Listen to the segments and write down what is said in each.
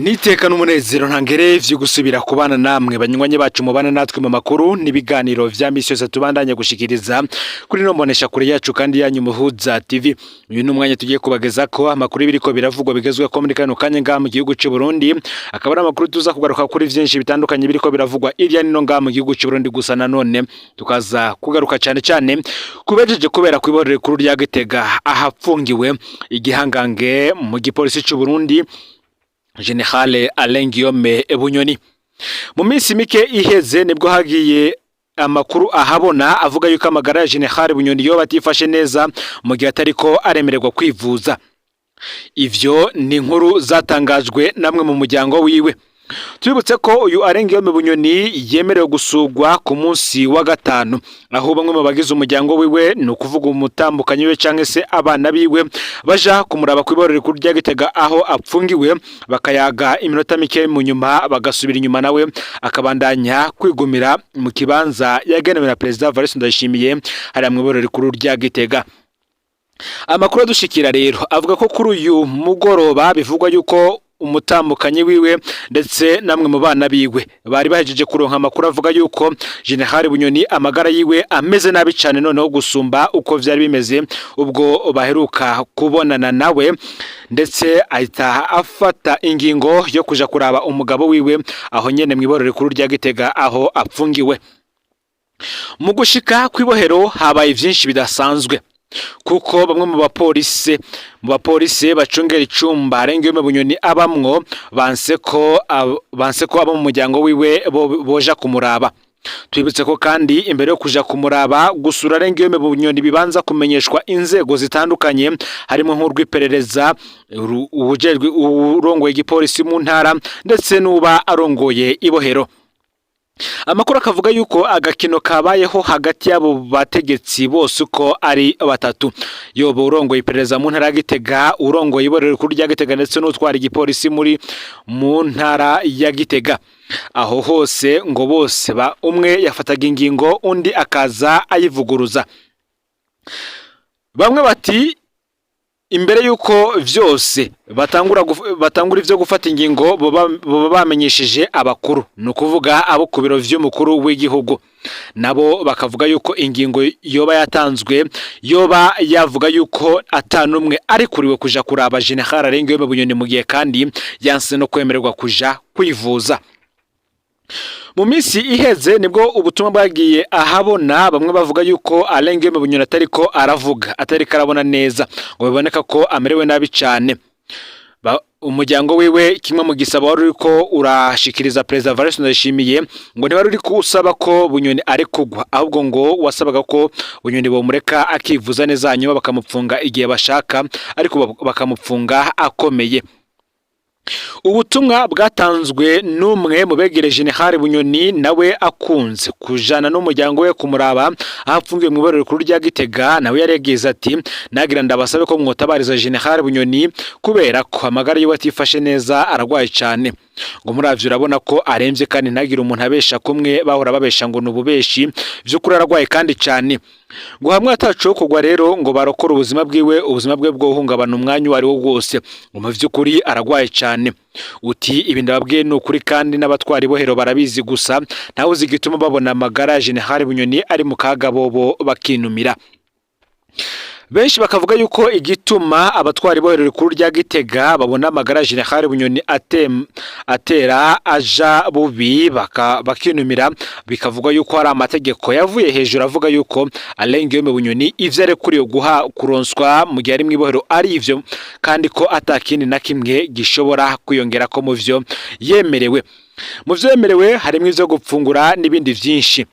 Niteka n'umunezero ntangere vyo gusubira kubana namwe banywanyi bacu mubana natwe mu makuru n'ibiganiro vya misi yose tubandanya gushikiriza kuri no mbonesha kure yacu kandi yanyu Muhuza TV. Uyu ni umwanya tugiye kubagezako amakuru biriko biravugwa bigezweho muri kano kanya ngaha mu gihugu c'u Burundi, akaba ari amakuru tuza kugaruka kuri vyinshi bitandukanye biriko biravugwa irya nino ngaha mu gihugu c'u Burundi. Gusa nanone tukaza kugaruka cane cane kubejeje kubera kw'iborero rikuru rya Gitega, ahapfungiwe igihangange mu gipolisi c'u Burundi, Général Alain Guillaume Bunyoni. Mu minsi mike iheze nibwo hagiye amakuru ahabona avuga yuko amagara ya Général Bunyoni yoba atifashe neza mu gihe atariko aremererwa kwivuza. Ivyo ni inkuru zatangajwe namwe mu muryango wiwe. Tubibutse ko uyu Alain Guillaume Bunyoni yemerewe gusugwa ku munsi wa gatanu, aho bamwe mu bagize umuryango wiwe, ni ukuvuga umutambukanyi we canke se abana biwe, baja kumuraba kw'iborero rikuru rya Gitega aho apfungiwe, bakayaga iminota mike, mu nyuma bagasubira inyuma, nawe akabandanya kwigumira mu kibanza yagenewe na Perezida Evariste Ndayishimiye hariya mw'iborero rikuru rya Gitega. Amakuru adushikira rero avuga ko kuri uyu mugoroba bivugwa yuko umutambukanyi wiwe ndetse namwe mu bana biwe bari bahejeje kuronka amakuru avuga yuko Général Bunyoni amagara yiwe ameze nabi cyane noneho gusumba uko vyari bimeze ubwo baheruka kubonana nawe, ndetse ahita afata ingingo yo kuja kuraba umugabo wiwe aho nyene mw'iborero rikuru rya Gitega aho apfungiwe. Mu gushika kw'ibohero habaye vyinshi bidasanzwe, kuko bamwe mu bapolisi bacungera icumba Alain Guillaume Bunyoni abamwo banse ko abo mu muryango wiwe boja kumuraba. Twibutse ko kandi imbere yo kuja kumuraba, gusura Alain Guillaume Bunyoni bibanza kumenyeshwa inzego zitandukanye, harimo nk'urw'iperereza, uwujejwe urongoye igipolisi mu ntara, ndetse n'uba arongoye ibohero. Amakuru akavuga yuko agakino kabayeho hagati y'abo bategetsi bose uko ari batatu, yoba urongoye iperereza mu ntara ya Gitega, urongoye iborero rikuru rya Gitega, ndetse n'utwara igipolisi mu ntara ya Gitega, aho hose ngo bose ba umwe yafataga ingingo, undi akaza ayivuguruza. Bamwe bati imbere yuko vyose batangura ivyo gufata ingingo, boba bamenyesheje abakuru, ni ukuvuga abo ku biro vy'umukuru w'igihugu. Nabo bakavuga yuko ingingo yoba yatanzwe yoba yavuga yuko atanumwe ari kuriwe kuja kuraba Général Alain Guillaume Bunyoni, mu gihe kandi yanse no kwemererwa kuja kwivuza. Mu minsi iheze nibwo ubutumwa bwagiye ahabona, bamwe bavuga yuko Alain Guillaume Bunyoni atariko aravuga, atariko arabona neza, ngo biboneka ko amerewe nabi cyane. Umuryango wiwe, kimwe mu gisabo wari uriko urashikiriza Perezida Evariste Ndayishimiye, ngo ntiwari uri usaba ko Bunyoni ari kugwa, ahubwo ngo wasabaga ko Bunyoni bomureka akivuza neza, hanyuma bakamupfunga igihe bashaka, ariko bakamupfunga akomeye. Ubutumwa bwatanzwe n'umwe mu begereje Général Bunyoni, nawe akunze kujana n'umuryango we kumuraba aho apfungiwe mu iborero rikuru rya Gitega, nawe yaregeze ati: "Nagira ndabasabe ko mwotabariza Général Bunyoni kubera ko amagara yiwe atifashe neza, aragwaye cyane." Ngo muravyo urabona ko aremvye, kandi ntagire umuntu abesha kumwe bahora babesha ngo ni ububeshi, vy'ukuri aragwaye kandi cyane. Ngo hamwe ataco kugwa rero ngo barokore ubuzima bwiwe, ubuzima bwe bwohungabana umwanya uwo ari wo wose. Ngo mu vy'ukuri aragwaye cyane. Uti ibi ndababwiye ni ukuri, kandi n'abatwara ibohero barabizi, gusa ntawe uzi igituma babona amagara ya Général Bunyoni ari mu kaga bobo bakinumira. Benshi bakavuga yuko igituma abatwara ibohero rikuru rya Gitega babona amagara ya Général Bunyoni atera aja bubi bakinumira, bikavugwa yuko hari amategeko yavuye hejuru avuga yuko Alain Guillaume Bunyoni ivyo arekuriwe guha kuronswa mu gihe ari mw'ibohero ari ivyo, kandi ko atakindi na kimwe gishobora kwiyongera ko mu vyo yemerewe. Mu vyo yemerewe harimwo ivyo gupfungura n'ibindi vyinshi.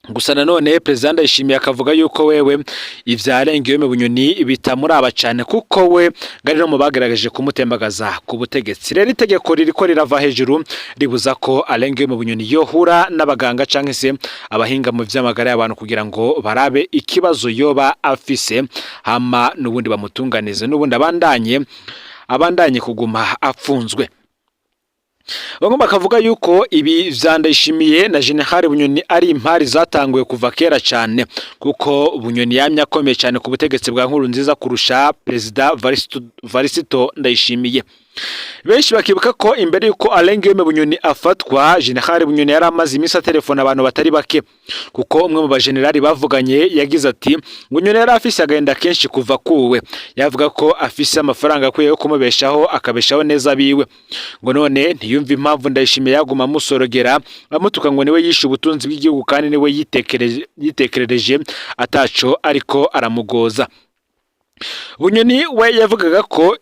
Gusa nanone Perezida Ndayishimiye akavuga yuko wewe ivya Alain Guillaume Bunyoni bitamuraba cyane, kuko we ngari no mu bagerageje kumutembagaza ku butegetsi. Rero itegeko ririko rirava hejuru ribuza ko Alain Guillaume Bunyoni yohura n'abaganga canke se abahinga mu vy'amagara y'abantu kugira ngo barabe ikibazo yoba afise, hama n'ubundi bamutunganize, n'ubundi abandanye kuguma apfunzwe. Bamwe bakavuga yuko ibi vya Ndayishimiye na Général Bunyoni ari impari zatanguye kuva kera cyane, kuko Bunyoni yamye akomeye cyane ku butegetsi bwa Nkurunziza kurusha Perezida Varisito Ndayishimiye. Benshi bakibuka ko imbere yuko Alain Guillaume Bunyoni afatwa, General Bunyoni yari amaze iminsi atelefona abantu batari bake, kuko umwe mu bajenerali bavuganye yagize ati: "Bunyoni yari afise agahinda kenshi kuva kuwe, yavuga ko afise amafaranga akwiye yo kumubeshaho, akabeshaho neza abiwe, ngo none ntiyumve impamvu Ndayishimiye yaguma amusorogera, amutuka ngo niwe yishe ubutunzi bw'igihugu kandi niwe yitekerereje ataco ariko aramugoza." Bunyoni we yavugaga ko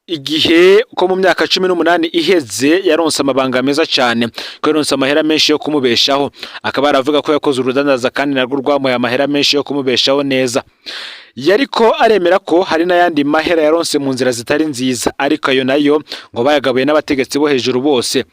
igihe ko mu myaka 18 iheze yaronse amabanga meza cyane, ko yaronse amahera menshi yo kumubeshaho, akaba aravuga ko yakoze urudandaza kandi narwo rwamuhaye amahera menshi yo kumubeshaho neza. Yariko aremera ko hari n'ayandi mahera yaronse mu nzira zitari nziza, ariko ayo nayo ngo bayagabuye n'abategetsi bo hejuru bose.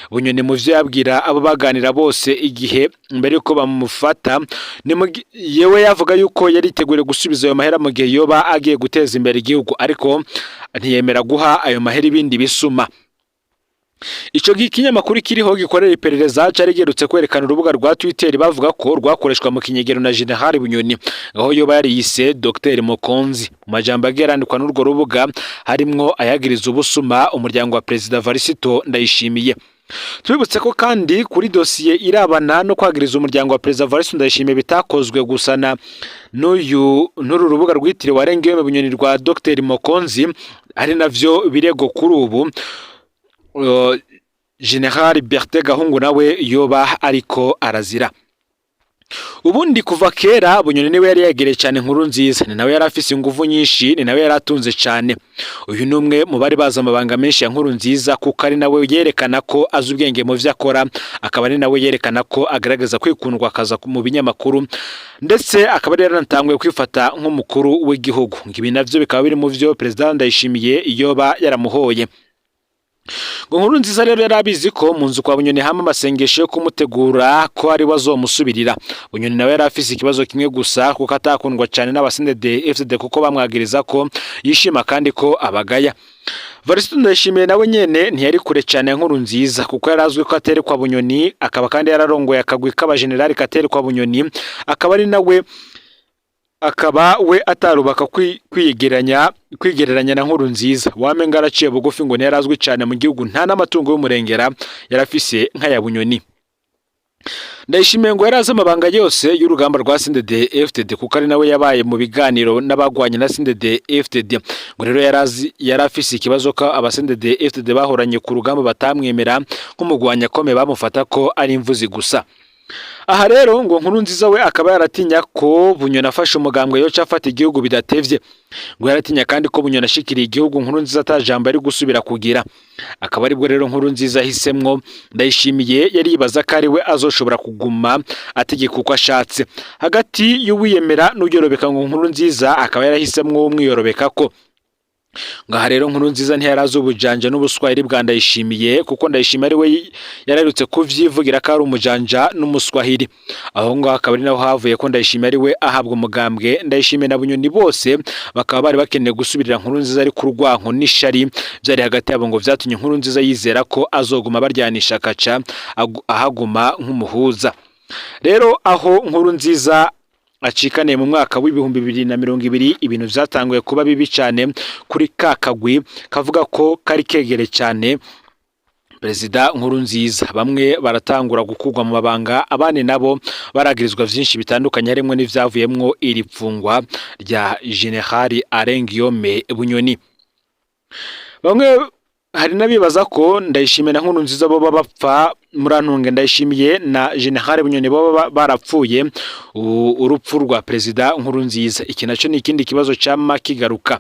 Bunyoni mu vyo yabwira abo baganira bose igihe mbere yuko bamufata, yewe yavuga yuko yari yiteguye gusubiza ayo mahera mu gihe yoba agiye guteza imbere igihugu, ariko ntiyemera guha ayo mahera ibindi bisuma. Ico gihe ikinyamakuru kiriho gikorera iperereza cari giherutse kwerekana urubuga rwa Twitter bavuga ko rwakoreshwa mu kinyegero na General Bunyoni, aho yoba yariyise Dr Mokonzi. Mu majambo agiye arandikwa n'urwo rubuga harimwo ayagiriza ubusuma umuryango wa Perezida Varisito Ndayishimiye. Tubibutse ko kandi kuri dosiye irabana no kwagiriza umuryango wa Perezida Varisito Ndayishimiye bitakozwe gusa na n'uyu n'uru rubuga rwitiriwe Alain Guillaume Bunyoni rwa Dr Mokonzi, ari navyo birego kuri ubu General Bertin Gahungu nawe yoba ariko arazira. Ubundi kuva kera Bunyoni niwe yari yegereye cyane Nkuru Nziza, ni nawe yari afise inguvu nyinshi, ni nawe yari atunze cyane. Uyu ni umwe mu bari bazi amabanga menshi ya Nkuru Nziza, kuko ari nawe yerekana ko azi ubwenge mu vyo akora, akaba ari nawe yerekana ko agaragaza kwikundwa akaza mu binyamakuru, ndetse akaba ari yaranatanguye kwifata nk'umukuru w'igihugu. Ibi navyo bikaba biri mu vyo Perezida Ndayishimiye yoba yaramuhoye. Ngo Nkuru Nziza rero yari abizi ko mu nzu kwa Bunyoni hama amasengesho yo kumutegura ko ari we azomusubirira. Bunyoni nawe yari afise ikibazo kimwe gusa, kuko atakundwa cyane n'aba CNDD FDD, kuko bamwagiriza ko yishima kandi ko abagaya. Varisito Ndayishimiye nawe nyene ntiyari kure cyane ya Nkuru Nziza, kuko yari azwi ko aterekwa Bunyoni, akaba kandi yararongoye akagwi k'abajenerali katerekwa Bunyoni, akaba ari nawe akaba we atarubaka kwigereranya na Nkuru Nziza wamenga araciye bugufi. Ngo ntiyari azwi cyane mu gihugu, nta n'amatungo y'umurengera yarafise nk'aya Bunyoni. Ndayishimiye ngo yari azi amabanga yose y'urugamba rwa CNDD FDD, kuko ari nawe yabaye mu biganiro n'abagwanye na CNDD FDD. Ngo rero yari yari afise ikibazo ko aba CNDD FDD bahoranye ku rugamba batamwemera nk'umugwanyi akomeye, bamufata ko ari imvuzi gusa. Aha rero ngo Nkuru Nziza we akaba yaratinya ko Bunyoni afashe umugambwe yoca afata igihugu bidatevye. Ngo yaratinya kandi ko Bunyoni ashikiriye igihugu, Nkuru Nziza atajambo ari gusubira kugira, akaba aribwo rero Nkuru Nziza ahisemwo Ndayishimiye, yari yibaza ko ari we azoshobora kuguma ategeka uko ashatse. Hagati y'uwiyemera n'uyorobeka, ngo Nkuru Nziza akaba yarahisemwo umwiyorobeka ko. Ngaha rero Nkuru Nziza ntiyarazi ubujanja n'ubuswahili bwa Ndayishimiye, kuko Ndayishimiye ari we yararutse kuvyivugira ko ari umujanja n'umuswahili. Aho ngaho akaba ari naho havuye ko Ndayishimiye ari we ahabwa umugambwe. Ndayishimiye na Bunyoni bose bakaba bari bakeneye gusubirira Nkuru Nziza, ariko urwanko n'ishari byari hagati yabo ngo vyatumye Nkuru Nziza yizera ko azoguma baryanisha, akaca ahaguma nk'umuhuza. Rero aho Nkuru Nziza acikaniye mu mwaka w'2020, ibintu vyatanguye kuba bibi cyane kuri ka kagwi kavuga ko kari kegere cyane Perezida Nkuru Nziza. Bamwe baratangura gukurwa mu mabanga, abandi nabo baragirizwa vyinshi bitandukanye, harimwo n'ivyavuyemwo iri pfungwa rya General Alain Guillaume Bunyoni. Bamwe hari n'abibaza ko Ndayishimiye na Nkuru Nziza bo bapfa, murantunge, Ndayishimiye na General Bunyoni bo barapfuye urupfu rwa Perezida Nkuru Nziza. Iki naco ni ikindi kibazo cama kigaruka.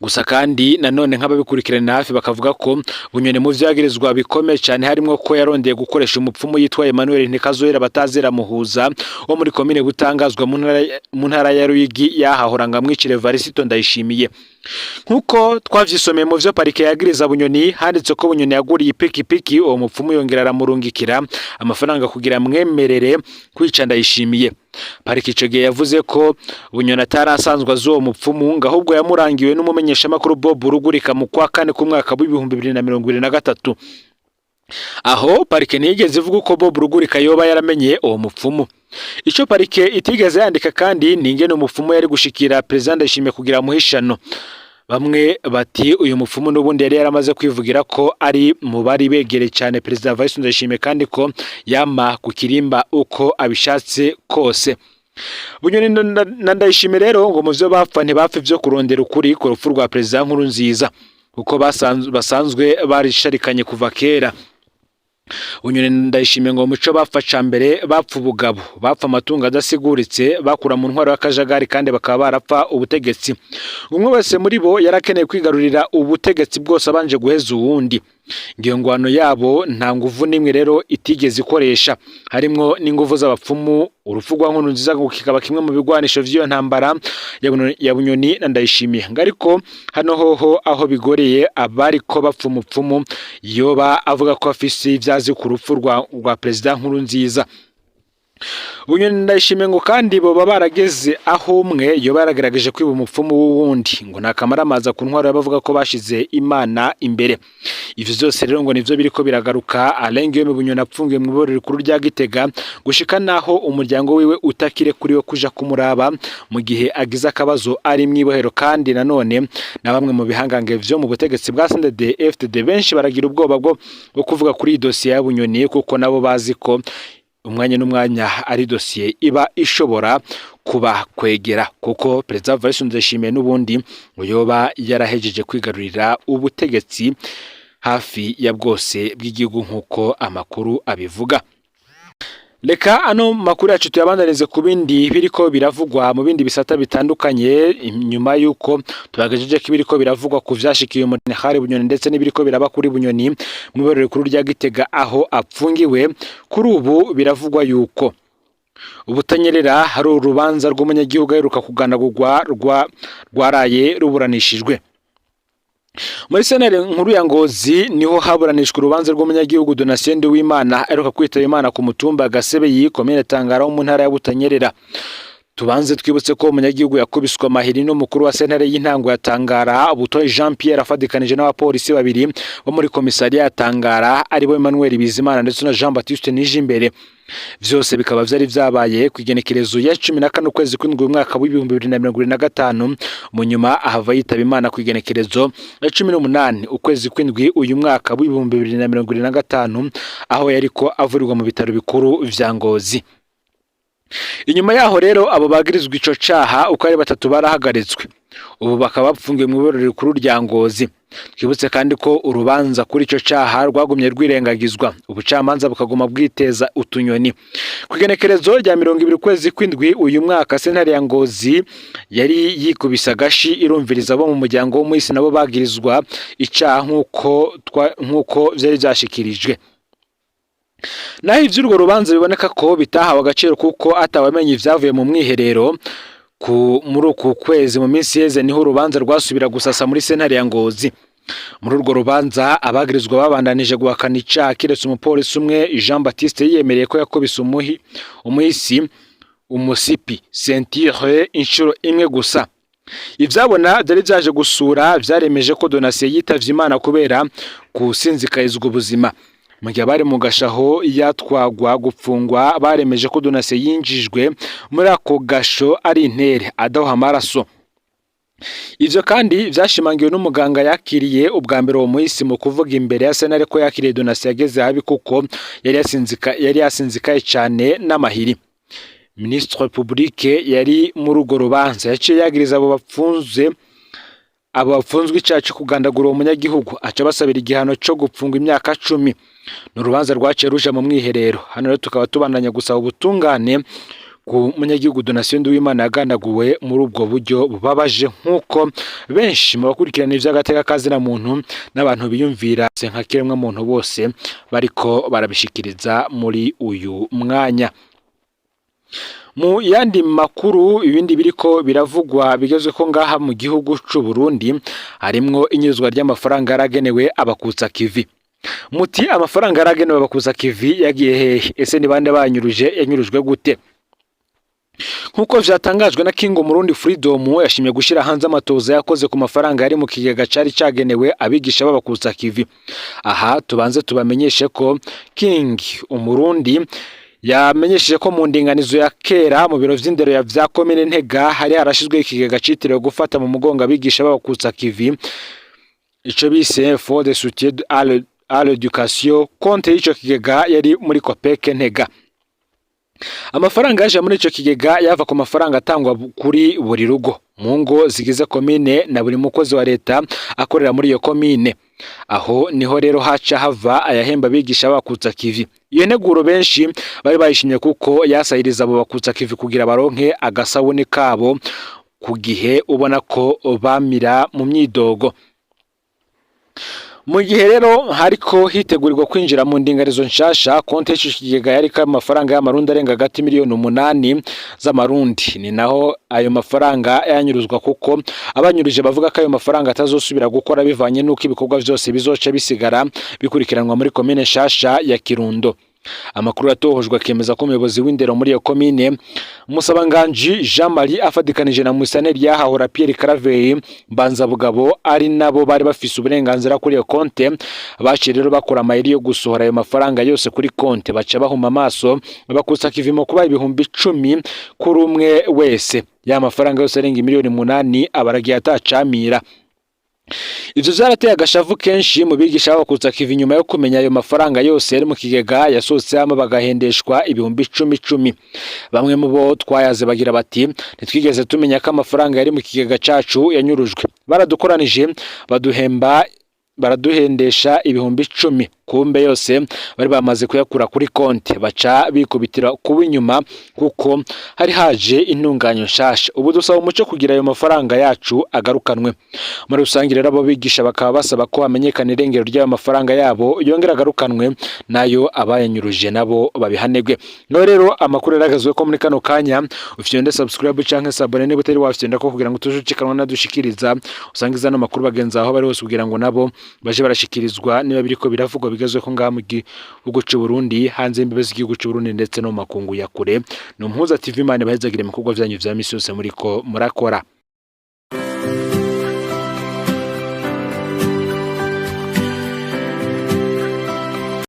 Gusa kandi nanone nk'ababikurikirana hafi bakavuga ko Bunyoni mu vyagirizwa bikomeye cyane harimo ko yarondeye gukoresha umupfumu yitwa Emmanuel Ntikazohera batazera Muhuza wo muri komine Butangazwa mu ntara ya Ruyigi, yahahora ngo amwicire Varisito Ndayishimiye. Nk'uko twavyisomeye mu vyo parike yagiriza Bunyoni, handitse ko Bunyoni yaguriye ipikipiki uwo mupfumu, yongera aramurungikira amafaranga kugira amwemerere kwica Ndayishimiye. Parike ico gihe yavuze ko Bunyoni atari asanzwe azi uwo mupfumu, ngo ahubwo yamurangiwe n'umumenyeshamakuru Bob Rugurika mu kwa kane k'umwaka w'2023. Aho parike ntiyigeze ivuga uko Bob Rugurika yoba yaramenye uwo mupfumu. Ico parike itigeze yandika kandi ni ingene umupfumu yari gushikira Perezida Ndayishimiye kugira amuhe ishano. Bamwe bati uyu mupfumu n'ubundi yari yaramaze kwivugira ko ari mu bari begereye cyane Perezida Evariste Ndayishimiye, kandi ko yama ku kirimba uko abishatse kose. Bunyoni na Ndayishimiye rero ngo mu vyo bapfa ntibapfa ivyo kurondera ukuri ku rupfu rwa Perezida Nkurunziza, kuko basanzwe barisharikanye kuva kera. Bunyoni Ndayishimiye ngo muco bapfa ca mbere bapfa ubugabo, bapfa amatungo adasiguritse bakura mu ntwaro y'akajagari, kandi bakaba barapfa ubutegetsi. Umwe wese muri bo yarakeneye kwigarurira ubutegetsi bwose abanje guheza uwundi. Ngiyo ngwano yabo nta nguvu n'imwe rero itigeze ikoresha, harimwo n'inguvu z'abapfumu. Urupfu rwa Nkurunziza ngo kikaba kimwe mu bigwanisho vy'iyo ntambara ya Bunyoni na Ndayishimiye. Ngo ariko hano hoho aho bigoreye abariko bapfa umupfumu yoba avuga ko afise ivyazi ku rupfu rwa Perezida Nkurunziza. Bunyoni Ndayishimiye ngo kandi boba barageze aho umwe yoba yaragerageje kwiba umupfumu w'uwundi, ngo nakamaramaza ku ntwaro y'abavuga ko bashize Imana imbere. Ivyo vyose rero ngo nivyo biriko biragaruka Alain Guillaume Bunyoni apfungiwe mu iborero rikuru rya Gitega, gushika naho umuryango wiwe utakire kuri we kuja kumuraba mu gihe agize akabazo ari mw'ibohero. Kandi nanone na bamwe mu bihangange vyo mu butegetsi bwa CNDD FDD benshi baragira ubwoba bwo kuvuga kuri iyi dosiye ya Bunyoni, kuko nabo bazi ko umwanya n'umwanya ari dosiye iba ishobora kuba kwegera, kuko Perezida Evariste Ndayishimiye n'ubundi ngo yoba yarahejeje kwigarurira ubutegetsi hafi ya bwose bw'igihugu nk'uko amakuru abivuga. Reka ano makuru yacu tuyabandanize ku bindi biriko biravugwa mu bindi bisata bitandukanye, nyuma y'uko tubagejeje ko ibiriko biravugwa ku vyashikiye Umujenerali Bunyoni ndetse n'ibiriko biraba kuri Bunyoni mu iborero rikuru rya Gitega aho apfungiwe. Kuri ubu biravugwa yuko ubutanyerera hari urubanza rw'umunyagihugu aheruka kuganagurwa rwaraye ruburanishijwe. Muri sentare nkuru ya Ngozi niho haburanishwa urubanza rw'umunyagihugu Donatien Nduwimana aheruka kwitaba Imana ku mutumba Gasebeyi, komine Tangara wo mu ntara ya Butanyerera. Tubanze twibutse ko umunyagihugu yakubiswe amahiri n'umukuru wa sentare y'intango ya Tangara, Butoyi Jean Pierre, afadikanije n'abapolisi babiri bo muri komisariya ya Tangara, aribo Emmanuel Bizimana ndetse na Jean Baptiste Nijimbere. Vyose bikaba vyari vyabaye ku igenekerezo ya 14 ukwezi kw'indwi umwaka w'2025. Mu nyuma ahava yitaba Imana ku igenekerezo ya 18 ukwezi kw'indwi uyu mwaka w'2025, aho yariko avurirwa mu bitaro bikuru vya Ngozi. Inyuma yaho rero abo bagirizwa ico caha uko ari batatu barahagaritswe, ubu bakaba bapfungiwe mu iborero rikuru rya Ngozi. Twibutse kandi ko urubanza kuri ico caha rwagumye rwirengagizwa, ubucamanza bukaguma bwiteza utunyoni. Ku igenekerezo rya 20 ukwezi kw'indwi uyu mwaka, sentare ya Ngozi yari yikubise agashi irumviriza abo mu muryango w'umuhisi nabo bagirizwa icaha nk'uko vyari vyashikirijwe. Naho ivy'urwo rubanza biboneka ko bitahawe agaciro kuko atawamenye ivyavuye mu mwiherero ku muri uku kwezi, mu minsi iheze niho urubanza rwasubira gusasa muri sentare ya Ngozi. Muri urwo rubanza abagirizwa babandanije guhakana icaha, kiretse umupolisi umwe Jean Baptiste yiyemereye ko yakubise umuhisi umusipi ceinture inshuro imwe gusa. Ivyabona vyari vyaje gusura vyaremeje ko Donatien yitavye Imana kubera gusinzikarizwa ubuzima. Mu gihe abari mu gashaho yatwagwa gupfungwa baremeje ko Donatien yinjijwe muri ako gasho ari intere adahuha amaraso. Ivyo kandi vyashimangiwe n'umuganga yakiriye ubwa mbere uwo muhisi mu kuvuga imbere ya sentare ko yakiriye Donatien yageze habi, kuko yari yasinzikaye cane n'amahiri. Ministre public yari muri urwo rubanza yaciye yagiriza abo bapfunzwe icaha co kugandagura uwo munyagihugu, aca basabira igihano co gupfungwa imyaka 10. Ni urubanza rwaciye ruja mu mwiherero. Hano rero tukaba tubandanya gusaba ubutungane ku munyagihugu Donatien Nduwimana yagandaguwe muri ubwo buryo bubabaje, nk'uko benshi mu bakurikirana ivy'agateka kazina muntu n'abantu biyumvira nka kiremwa muntu bose bariko barabishikiriza muri uyu mwanya. Mu yandi makuru, ibindi biriko biravugwa bigezweko ngaha mu gihugu c'u Burundi harimwo inyuzwa ry'amafaranga yaragenewe abakutsa kivi. Muti amafaranga yaragenewe abakutsa kivi yagiye hehe? Ese ni bande banyuruje? Yanyurujwe gute? Nk'uko vyatangajwe na King Murundi Freedom, yashimye gushira hanze amatoza yakoze ku mafaranga yari mu kigega cari cagenewe abigisha b'abakutsa kivi. Aha tubanze tubamenyeshe ko King Umurundi Yamenyesheje ko mu ndinganizo ya kera mu biro vy'indero ya vya komine Ntega hari harashizweho ikigega citiriwe gufata mu mugongo abigisha b'abakutsa kivi, ico bise Fonds de soutien à l'éducation. Konte y'ico kigega yari muri COPEC Ntega. Amafaranga yaje muri ico kigega yava ku mafaranga atangwa kuri buri rugo mu ngo zigize komine na buri mukozi wa leta akorera muri iyo komine. Aho niho rero haca hava ayahemba abigisha bakutsa kivi. Iyo nteguro benshi bari bayishimye kuko yasahiriza abo bakutsa kivi kugira baronke agasabune kabo ku gihe, ubona ko bamira mu myidogo. Mu gihe rero hariko hitegurirwa kwinjira mu ndinganizo nshasha, konte y'ico kigega yariko amafaranga y'amarundi arenga hagati 8 miliyoni z'amarundi. Ni naho ayo mafaranga yanyuruzwa, kuko abanyuruje bavuga ko ayo mafaranga atazosubira gukora bivanye n'uko ibikorwa vyose bizoca bisigara bikurikiranwa muri komine nshasha ya Kirundo. Amakuru yatohojwe akemeza ko umuyobozi w'indero muri iyo komine, Musabanganji Jean Marie, afatikanije na Musaneri yahahora Pierre Claver Mbanzabugabo, ari nabo bari bafise uburenganzira kuri iyo konte, baciye rero bakora amayeri yo gusohora ayo mafaranga yose kuri konte, baca bahuma amaso bakusa kivimo kuba 10,000 kuri umwe wese. Ya mafaranga yose arenga 8 miliyoni abaragiye atacamira. Ivyo vyarateye agashavu kenshi mu bigisha b'abakutsa kivi nyuma yo kumenya ayo mafaranga yose yari mu kigega yasohotse hama bagahendeshwa ibihumbi icumi icumi. Bamwe mu bo twayaze bagira bati: "Ntitwigeze tumenya ko amafaranga yari mu kigega cacu yanyurujwe. Baradukoranije baduhemba, baraduhendesha 10,000, kumbe yose bari bamaze kuyakura kuri konti, baca bikubitira kuba inyuma kuko hari haje intunganyo nshasha. Ubu dusaba umuco kugira ayo mafaranga yacu agarukanwe." Muri rusange rero, abo bigisha bakaba basaba ko hamenyekana irengero ry'ayo mafaranga yabo, yongera agarukanwe, nayo abayanyuruje nabo babihanegwe. No rero amakuru yaragazwe ko muri kano kanya ufyonde subscribe canke s'abonner niba utari wafyonda ko, kugira ngo tujucikanwa nadushikiriza, usangiza no makuru bagenzi aho bari hose, kugira ngo nabo baje barashikirizwa niba biriko biravugwa bigezweho ngaha mu gihugu c'u Burundi, hanze y'imbibe z'igihugu c'u Burundi, ndetse no mu makungu ya kure. Ni Umuhuza TV. Imana ibahezagire mu bikorwa vyanyu vya misi yose muriko murakora.